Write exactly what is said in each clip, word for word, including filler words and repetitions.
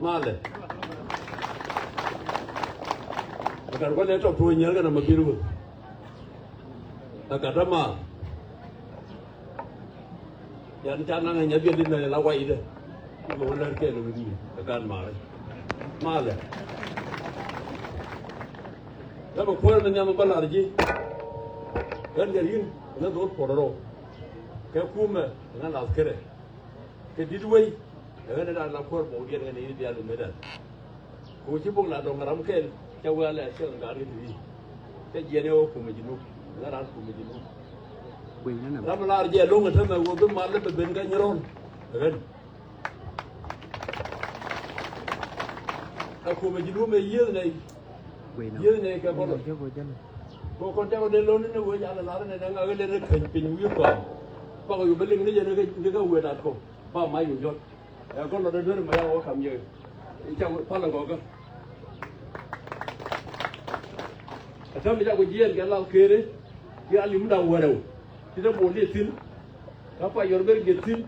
Malɛ. Ɛ gat kualɛ tɔp tuɔ̱ɔ̱c nyiɛl kɛnɛ ma bi̱r wä. Ɛ gat ama. Yan ca naŋ ɛ nya biɛl di nɛ la waydɛ. Kɛ wä lär kɛɛl wi̱ni ɛ gat malɛ. Malɛ. Ɛ bɛ kuäär ni nhiam bä lar ji̱. Ɣän kɛ ri̱n ɛ ŋä dho̱r puɔ̱rä rɔ. Kɛ kumɛ ɛ ŋä lath kärɛ. Kɛ di̱t wei ɛ ɣän ɛ da̱a̱n la kuäär bɔɔk diɛn ɣän ɛ yi̱n bia lumet ɛn. Kɛ ɣöö ci bok la dɔ̱ŋ ram kɛl cɛ wee alɛ cɛ ɣän gaat ɣän ti wi̱i̱. Cɛ jiɛn ɛ ɣöö kumɛ ji̱ Nup ɛ ɣän raan kumɛ ji̱ Nup. Ram lar jɛ lo̱ŋ ɛ tämɛ ɣöö bi mal lɛ bɛ ben kɛ nyirɔn ɛ ɣän. Ɛ kumɛ ji̱ Nup ɛ yiëëth nɛy. Yiëëth nɛy kɛ bɔlɔ. Kɛ kɔn cakɔ dee lo̱n ni wee jalɛ lar nɛ nɛ ŋakä lɛ ni käny piny wi̱i̱ kɔam. Bakɔ yu bä liŋ ni jɛ ni kä wee dat kɔ ba ma yu jɔt. Ɛ kɔn lɔ dee duer ma ya wä kam yɛ. I̱ cak palɛ gɔkä. Ɛ täm i̱ cak wä jiɛɛn kɛ lal keere. Ki a lim da̱ŋ wärɛw. Ti dee bol ni thi̱n. Kä pa yɔr ber gɛ thi̱n.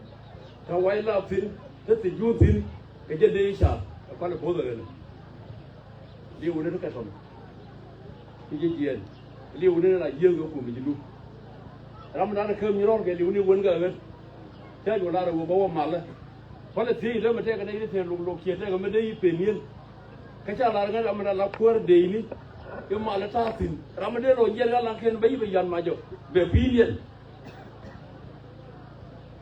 Kä wa̱i̱ lap thi̱n. Te thi̱n juun thi̱n. Kɛ jɛ dee i̱ ca ɛ palɛ bo̱o̱th ɛ ɣän. Li̱w ni ti kɛ tɔn. Ti ji̱ jiɛɛn. Li̱w ni la yiëëŋ kɛ kum ji̱ Nup. Ram dan kä mi rɔr kɛ li̱w ni wän kɛ ɣän. Tɛk wä lar wä bä wä malä. Palɛ thiec lä mi tɛk kɛ nɛy ti tɛk lok lok ciɛ tɛk mi dee i̱ pen ni̱en. Kä ca lar ŋä ram mi dan la kuäär dee ni. I̱ malä ta̱a̱ thi̱n ram mi dee lɔ jiɛɛn ɣä la kɛn bä i̱ bɛ yan ma jɔ bɛ kui̱ ni̱en.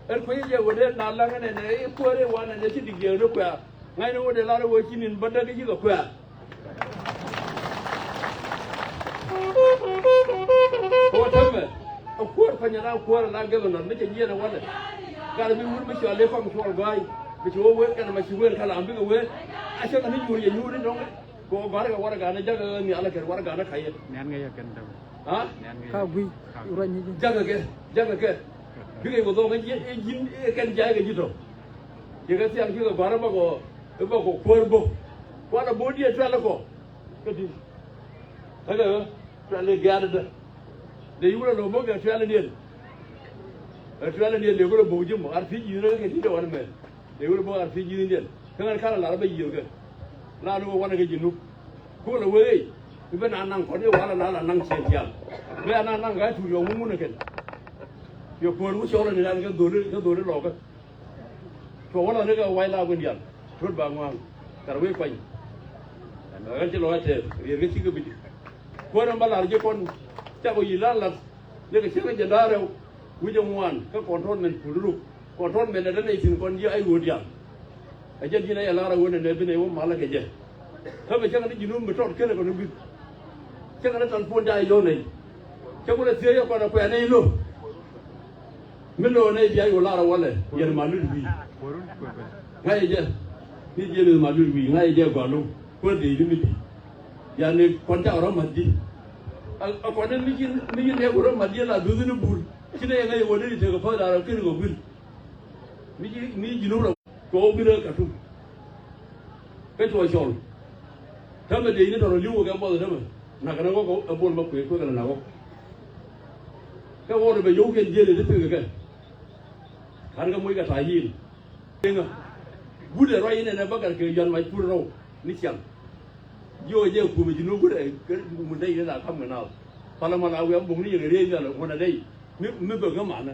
Ɛn kuec jɛ wä dee na laŋ ɛnɛ nɛ i̱ kuäär i̱ wanɛ nɛ ci dik jɛ ni kuɛ̈ɛ̈. Ŋa̱cni wä dee lar i̱ wä ci ni̱n bä däk i̱ ci kɛ kuɛ̈ɛ̈. Kɛ wä tämɛ ɛ kuäär kuanyɛ na kuäär na gɛbɛ nɔt mi cɛ jiɛn ɛ wanɛ. Gat mi wur mi cɔal i̱ kɔm cuɔl gɔ̱a̱c mi ci wä wee kɛn ma ci wee kɛ lam bikɛ wee. A cä kɛ ni nyuur yɛ nyuur i̱ dɔ̱ŋ. Kɛ ɣöö gɔ̱a̱rkɛ warɛga ni jakä ɣä nhial kɛn warɛga ni ka̱yɛ. Nɛn ŋäc ɛ kɛn dämɛ. Ha? Nɛn ŋäc. Ka guiy. Jakä kɛ, jakä kɛ. Bikɛ wä dhɔk ɛ ji̱n ɛ kɛn ja̱a̱kɛ ji̱ tɔ̱. Yɛ kɛ thiaŋ kikɛ gɔ̱a̱rä bakɔ, bakɔ kuäär bok. Kualɛ bo̱o̱diɛn tuɛl kɔ. Kä di̱t. Kä kɛ ɣä tuɛl i̱ gɛ̈ɛ̈t dä. Dee yulɛ lo̱m bok kɛ tuɛl indiɛn. Ɛ tuɛl indiɛn dee kulɛ bok ji̱ mɔ ar thiec ji̱n rɛ kɛ di̱t ɛ wan mɛ. Dee wut bä ɣar thiec ji̱n indiɛn kä ɣän ka̱n a lar bä yiëël kɛ. La ni wä wanɛ kɛ ji̱ Nup. Kulɛ wee i̱ bi na naŋ kɔn i̱ wala la la naŋ ciɛn tiam. Bɛ a na naŋ ka tuut yɔ ŋuŋun ɛ kɛn. Yɔ kuäär wä cɔl ni dan kɛ dholi kɛ dholi lɔkä. Cuɔ wä la ni kɛ wac la win dial. Tuot ba ŋuaŋ. Kar wee kuany. Ɣän ci lɔkä tɛɛr riɛr kɛ cikɛ bi di. Kuäär ɛn bä lar ji̱ kɔn. Cakɔ yi̱ la lath. Ni kɛ cäŋ ɛ jɛ da̱a̱ rɛw wi̱cɛ ŋuan kä kɔn tɔt mɛn pul ruk kɔn tɔt mɛn ɛ dämɛ i̱ thi̱n kɔn ji̱ ay ɣöö diaal. Ɛ jɛn ji̱n ɛ yɛ la̱r ɛ ɣöö nɛnɛ bi nɛy wä malä kɛ jɛ. Kä mɛ cäŋ ɛ ni ji̱n wä mi tɔt kenɛ kɔn i̱ gui̱th. Cäŋ ɛ ni tɔt puɔ̱n ca yɔ̱ɔ̱n nɛy. Cäŋ wä lɛ thiee yɛ kɔn ɛ kuɛ̈ɛ̈ nɛy lo̱. Mi lo̱ nɛy bia yɛ wä la̱r ɛ walɛ yɛn ma lut wi̱i̱. Ŋa̱c ɛ jɛ ni jiɛn ma lut wi̱i̱ ŋa̱c ɛ jɛ gua̱a̱r lo̱. Kuäär dee di mi di. Yani kɔn cak rɔ mat di. A kɔn ni mi ci mi ci nɛk rɔ mat di la duth ni bul. Ci ne yɛ ŋäc wä ni di tek kä päth da̱rä kiri kɔ guil. Mi ci mi ci ji̱ nup rɔ kɔ guil kä Katum. Kä cuɔ cɔl. Tämɛ dee ni tɔrɔ li̱w kɛ buɔth tämɛ. Nak kɛ na wä kɔ ɛ bol ma kuëë kuëë kɛ na nak wä. Kɛ wä rɔ bɛ yio̱w kɛn jiɛn di pek kɛ kɛ. Ka̱n kɛ moc kɛ ta̱a̱ yi̱i̱n. Eŋä. Gutɛ ruac inɛnɛ bä gat kɛ yɔ̱a̱n mac pur rɔw ni ciaŋ. Jiɔ jɛ kumɛ ji̱ nuɔ̱k gutɛ kɛ mundɛ inɛ la kam kɛ naath. Palä mal a wiam bo̱ŋni yɛ kɛ riey nhial ŋuɔ̱nɛ dɛy mi mi bek ŋä manä.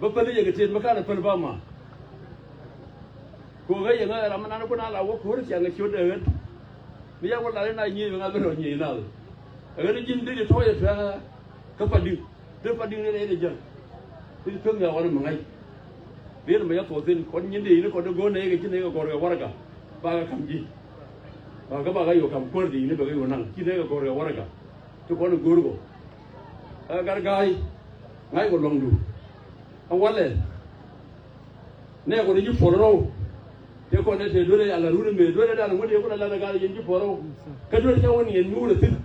Bä päl yɛ kɛ tet mi kanɛ päl ba ma. Ko̱ ɣä yɛ ŋä ram mi nan kun a la wä ko̱r ciaŋ kɛ ciöt ɛ ɣän. Mi ya wä lar in a nyiey mi ŋa̱th bä rɔ nyiey naath. Ɛ ɣän ji̱n dee jɛ tɔ̱ɔ̱c ɛ tuɛ̈ŋä kä pa di̱ŋ. Dee pa di̱ŋ ni rɛy ni jäl. I̱ thöŋ ya ɣɔn mi ŋa̱c. Riet mi ya thuɔth thi̱n kɔn nyin dee ini kɔn dee go̱o̱r nɛy kɛ ci nɛy kɛ gɔ̱r kɛ warɛga. Bakɛ ka̱m ji̱. Bakɛ bakɛ yo̱o̱ ka̱m kuäär dee ini bakɛ yo̱o̱ naŋ ci nɛy kɛ gɔ̱r kɛ warɛga. Ti kɔn i̱ go̱o̱r kɔ. Ɛ gat ga̱a̱c. Ŋa̱c kɔ lua̱ŋdu. Ɛ walɛ. Nɛ kɔn ji̱ puɔl rɔw. Tëë kɔn ɛ tëë duel ɛ ala run ɛ mëë duel ɛ dan ŋuɔ̱t yɛ kun ɛ lat ɛ gal yɛn ji̱ puɔl rɔw. Kä duel cɛ wä ni yɛn nyuur ɛ thi̱n.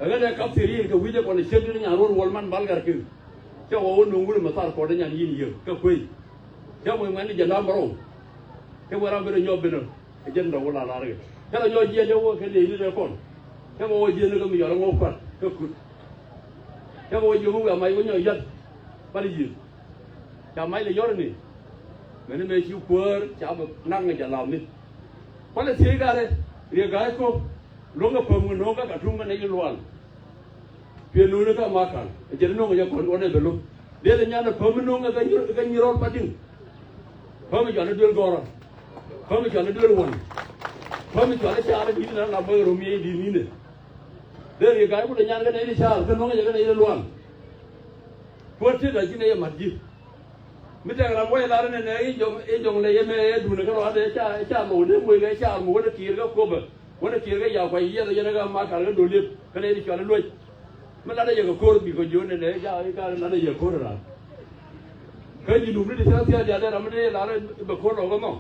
Ɛ ɣän ɛ kap thier yɛn kɛ wi̱c ɛ kɔn ɛ ciek duel ɛ nyan ruɔ̱n wal man bal gat kek. Cɛ wä wä no̱o̱ŋ wun ɛ mɛ thar kɔn ɛ nyan yi̱n yiëk kä kuey. Cɛ wä ŋuɛn ni jɛ lam rɔw. Cɛ wä ram ben ɛ nyɔp ben ɛ jɛn dɔw wä la lar kɛ. Cɛ la nyɔp jiɛn cɛ wä kɛ ley ni dee kɔn. Cɛ wä wä jiɛn ni kɛ mi yɔl ɛ ŋɔk kuat kä kut. Cä kɛ wä jiök i̱ wiaa mac wä nyɔk yäth. Bal i̱ yiëë ca mac lɛ yɔr ini. Mɛni mëë ci kuäär ca bɛ naŋ jɛ lam ni. Kualɛ thiec garɛ riɛ ga̱a̱c kop luäŋ kɛ päm kɛ no̱o̱ŋ kä Katuŋ kɛ nɛy ti lual. Piɛn nuni kä Makal ɛ jɛn no̱o̱ŋ jɛ kɔn ɣɔn ɛ bɛ lo̱k. Dee lɛ nyan ɛ päm no̱o̱ŋ ɛ kä Nyir-, ɛ kä Nyirɔl Pa̱di̱ŋ. Päm cɔal i̱ duel gɔrä. Päm cɔal i̱ duel wän. Päm cɔal i̱ caar i̱ di̱t inan la bäk ɛ röm yɛ i̱ di̱t ni̱n ɛ. Dee riɛ ga̱a̱c kulɛ nyan kä nɛy ti caar kä no̱o̱ŋ jɛ kä nɛy ti lual. Kuäär tet a ci nɛy ɛ ma̱t ji̱. Mi tɛk ram wec lar nɛnɛ i̱ jɔŋ, i̱ jɔŋ lɛ yɛmɛ ɛ duundɛ kä rɔadɛ ca, ca mɛ wä dee muec kɛ ca mɛ wä dee kiir kä Kopɛ. Wä dee kiir kä Yakuay yiɛth ɛ yɛn kä Makal kä Doliep kä nɛy ti cɔal i̱ Luec. Mi lat ɛ yɛ kɛ ko̱r bikɛ jiö nɛnɛ i̱ ca i̱ ka lat ɛ yɛ ko̱r ɛ ran. Kä ji̱ Nup ni ti thia̱k thia̱k diaal dee ram mi dee lar ɛ bɛ ko̱r lɔk kä mɔ.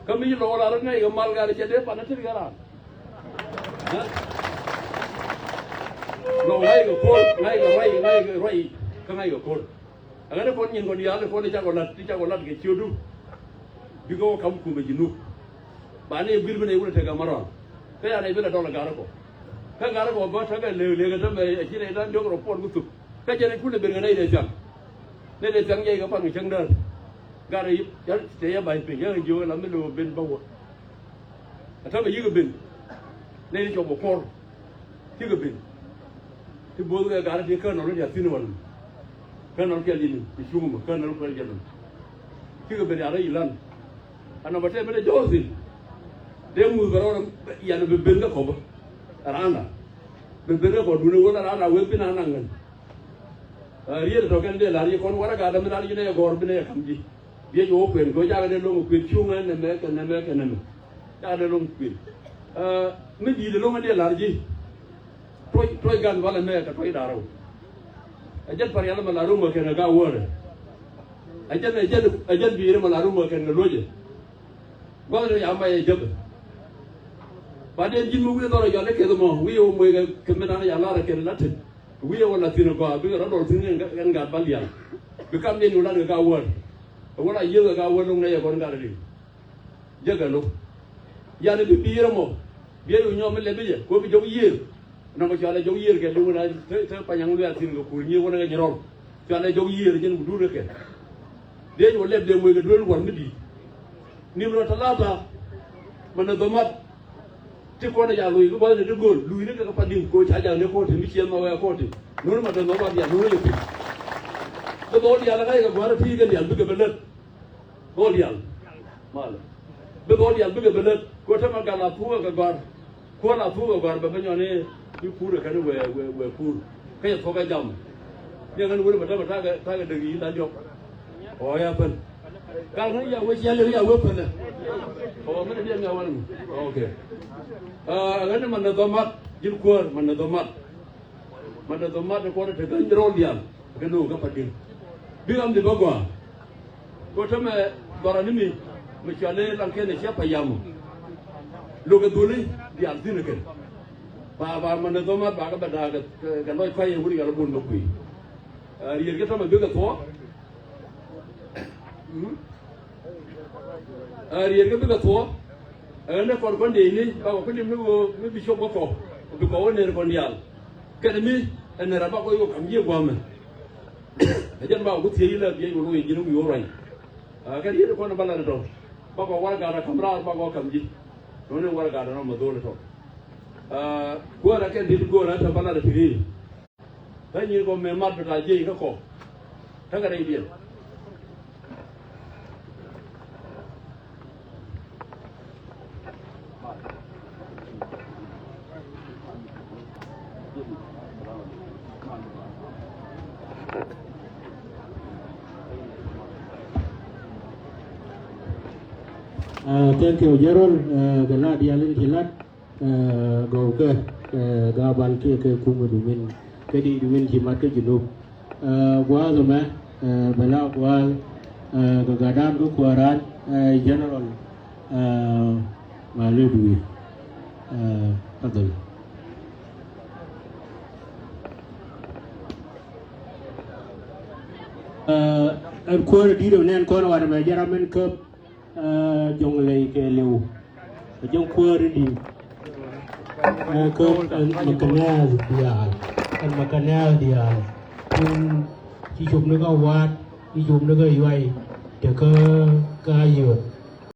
Kä mi ci lɔk lar ɛ ŋäc kɛ mal gat ɛ cɛ dee pan ɛ tet kɛ ran. Lɔk ŋa̱c kɛ ko̱r, ŋa̱c kɛ ruac, ŋa̱c kɛ ruac kä ŋa̱c kɛ ko̱r. Ɛ ɣän ɛ kɔn nyin kɔn diaal ɛ kɔn ɛ cakɔ lat, ti cakɔ lat kɛ ciötdu. Bikɛ wä kam kumɛ ji̱ Nup. Ba ni ɛ guir bi nɛy wun ɛ tekɛ märɔn. Kä ya nɛy bi lɛ dɔl ɛ gat ɛ kɔ. Kä gat ɛ kɔ bä tekɛ lëë lëë kɛ tämɛ ɛ ci nɛy da̱n diɔ̱k rɔ puɔn ku thuk. Kä jɛn ɛ kulɛ ben kɛ nɛy dee thiaŋ. Nɛy dee thiaŋ jɛ kɛ pan kɛ cäŋ däär. Gat ɛ yip, yal tëë yɛ ba̱ny piny, yɛ kɛ jiök ɛ la mi lo̱o̱ ben bä wä. Ɛ tämɛ yikɛ ben. Nɛy ti cɔp ɛ kuɔr. Cikɛ ben. Ti bo̱o̱th kɛ gat ti kään nɔl ti a thi̱n wal. Kään nɔl kɛl in ti cuŋ mɛ, kään nɔl kɛl jɛ ben. Cikɛ ben ya rɛy ilan. Anɔ bɛ tɛm ben ɛ jɔɔth in. Dee muth kɛ rɔɔdɛ yan bi ben kä kɔpä. Randa. Bi ben kä kɔp duundɛ ɣöö la randa wee bin a naŋ ŋän. Ɛ riet tɔ kɛn dee lar yi kɔn warɛ gat dämi lar yi nɛ yɛ gɔ̱r bi nɛ yɛ kam ji̱. Biɛ jɛ wä kuën kɛ wä jakɛ dee loŋ kuën cuŋ ɛ nɛmɛ kɛ nɛmɛ kɛ nɛmɛ. Jakɛ dee loŋ kuën. Ɛ mi di̱i̱t ɛ loŋ ɛ dee lar ji̱. Tuɔc, tuɔc gan balɛ mɛ kɛ tuɔc da̱rä. Ɛ jɛn Parial ɛmɛ la Roma kɛn ɛ Gawäär. Ɛ jɛn, ɛ jɛn, ɛ jɛn Bi̱i̱r ɛmɛ la Roma kɛn kɛ Luɔcɛ. Gua̱th ni ya mayɛ jäpɛ. Ba dee ji̱n mi wi̱i̱ dhɔrɛ jɔal i̱ keth ɛmɔ wi̱i̱ ɛ wä muec kɛ, kɛ min an ya lar ɛ kɛn la tet. Wi̱i̱ ɛ wä la thi̱n ɛ gɔaa bikɛ rɔ̱ dɔl thi̱n ɛn gat bal diaal. Bi kam jɛ ni wä lat kɛ Gawäär. Ɛ wä la yiëëth kɛ Gawäär lo̱ŋ nɛ yɛ kɔn gat ɛ liŋ. Jek ɛ lo̱k. Yanɛ bi bi̱i̱r ɛmɔ. Biɛ yo̱ nyɔm mi lɛp i̱ jɛ. Kuɛ bi jɔk yiëër. Nɔmɔ cɔalɛ jɔk yiëër kɛ li̱w na te, te Panyaŋ Luɛɛl thi̱n kɛ kuur nyiëë wä na kɛ nyɛ rɔl. Cɔalɛ jɔk yiëër jɛn ku duut kɛ kɛ. Diec wä lɛp dee muec kɛ duel wal mi di̱i̱t. Nim rɔ talata. Mɛ nɛ dhɔmat. Ti kɔn ɛ ca loc kɛ gua̱thni ti gööl. Luc ni kɛ kɛ Padi̱ŋ koc ca jak ni kɔti mi ciɛth ma wɛɛ kɔti. Nuni ma dee dhɔmat diaal nuni yɛ piny. Bi dhɔl diaal ɛ ŋa̱c kɛ gua̱r ɛ pi̱i̱ kɛ diaal bikɛ bɛ lät. Dhɔl diaal. Malɛ. Bi dhɔl diaal bikɛ bɛ lät. Kɛ tämɛ gal a thuɔ̱k kɛ gɔ̱a̱r. Kuɔl a thuɔ̱k kɛ gɔ̱a̱r bɛ bä nyɔn i̱ i̱ kuur ɛ kɛn wee wee wee kuur. Kä yɛ thuɔ̱k ɛ jam. Ni ɛ ɣän wër mɛ tämɛ takɛ takɛ däk yi̱ la diɔ̱k. Ɔ ya pɛn. Gal ɣän ya wee ciɛl ya wee pɛn ɛ. Ɔ mɛn ɛ diɛn ya wän. Ok. Ɛ ɣän mɛ nɛ dhɔmat ji̱n kuäär mɛ nɛ dhɔmat. Mɛ nɛ dhɔmat ɛ kuɔn ɛ te kä rɔl diaal. Kɛ no̱o̱ŋ kä Padi̱ŋ. Bi ɣam di bä gɔaa. Kɛ tämɛ dhɔrani mi mi cuali laŋ kɛn cia pa yam. Lo̱kɛ dhuli diaal thi̱n kɛn. Ba ba mɛn dhɔmat ba kɛ bɛ da̱a̱ kɛ lɔc kuay yɛ wuri yɔl bun bä kui̱. Riet kɛ tämɛ bikɛ thuɔ̱k. Riet kɛ bikɛ thuɔ̱k. Ɛn ni kɔn kɔn dee ni ba kɛ kulim ni ɣöö mi bi cop kɛ kɔ bi kɔ wä ner kɔn diaal. Kɛn mi ɛn ner a ba kɔ yɔ kam yiëë gua̱a̱mɛ. Ɛ jɛn ba ku thiec ilɛ biɛc wä lo̱c ji̱n wi̱i̱ wä ruany. Ɛ kɛn yet kɔn ba lat tɔ ba kɔ warɛ gat a ka̱m raar ba kɔ ka̱m ji̱. Nɔni warɛ gat a nɔmɔ dho̱l tɔ. Ɛ kuäär a kɛn dit go̱o̱r a tɔ ba lat a pi̱i̱. Kä nyin kɔ mɛ mat bɛ ta jiec kä kɔ. Kä kɛ rɛydiɛn. Thank you, General. Kɛ la diaal in ci lat. Gɔw kɛ kɛ gabal kiɛ kɛ kumɛ dumin kɛ di dumin ci mat kä Junub. Gua̱a̱th mɛ bɛ la gua̱a̱th kɛ gatdan kä kuäran General Malöt wi̱i̱. Kä dhɔl ɛn kuäär di̱t ɔ nɛn kɔn wanɛ mɛ jɛ ram min käp. Jɔŋ lɛy kɛ liw. Jɔŋ kuäär in di̱i̱m. Kä ɛn makanɛɛth diaal. Ɛn makanɛɛth diaal. Tin ci cop ni kä wa̱a̱t, ci cop ni kä yuay. tekä kä Ayod.